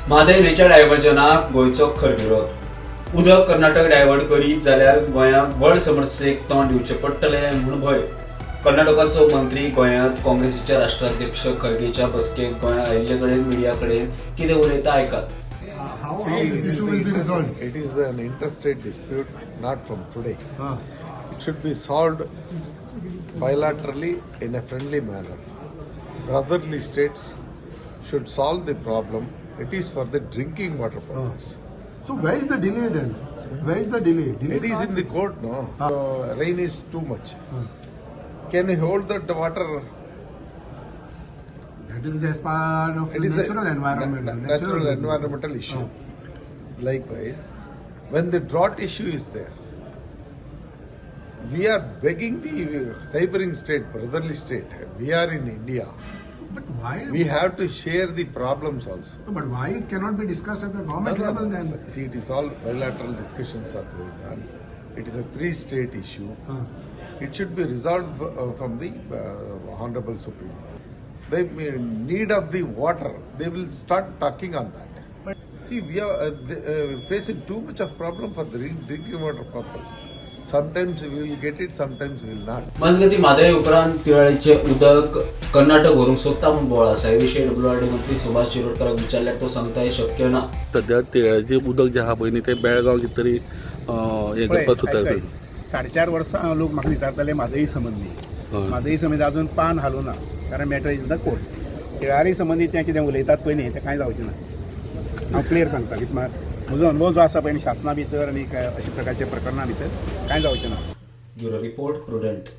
म्हादय न्हंयच्या डायव्हर्जनाक गोंयचो खर विरोध. उदक कर्नाटक डायव्हर्ट करीत जाल्यार गोंयांक व्हड समस्येक तोंड दिवचें पडटलें म्हूण भंय. कर्नाटकाचो मंत्री गोंयांत काँग्रेसीचे राष्ट्राध्यक्ष खरगेच्या बसकेक गोंयांत आयिल्ले कडेन मिडिया कडेन कितें उलयता, आयकात. How this issue will be resolved? It is an interstate dispute, not from today. It should be solved bilaterally in a friendly manner. Brotherly states should solve the problem. It is for the drinking water purpose. So where is the delay then? Where is the delay? Delay It is in the court, no? Rain is too much. Can you hold that water? That is as part of It the is a natural environment. Natural business. Environmental issue. Likewise, when the drought issue is there, we are begging the neighboring state, brotherly state. We are in India. But why? We have to share the problems also. But why it cannot be discussed at the government No, no, level no. then? See, it is all bilateral discussions are going on. It is a three-state issue. It should be resolved from the Honorable Supreme Court. The need of the water, they will start talking on that. See, we are facing too much of problem for the drinking water purpose. Sometimes we will get it, sometimes we will not. मजगती, म्हादय उपरांत तिळारीचें उदक कर्नाटक व्हरूंक सोदता म्हूण बोवाळ आसा. हे विशीं डब्ल्यूआरडी मंत्री सुभाष शिरोडकराक विचारल्यार तो सांगता, हें शक्य ना. सद्या तिळारीचें उदक जें आहा पळय न्ही, तें बेळगांव कितें तरी हें पळय, करपाक सोदता. आयकय, 4.5 वर्सां लोक म्हाका विचारताले म्हादई संबंदी. म्हादई संबंदी अजून पान हालूं ना, कारण matter is the court. Tillari संबंदी तें कितें उलयतात पळय न्ही, तें कांय जावचें ना. हांव क्लियर सांगता कित्याक म्हजो अनुभव जो आसा पळय न्ही, शासना भितर आनी अशा प्रकारच्या प्रकरणां भितर कांय जावचें ना. Bureau report, prudent.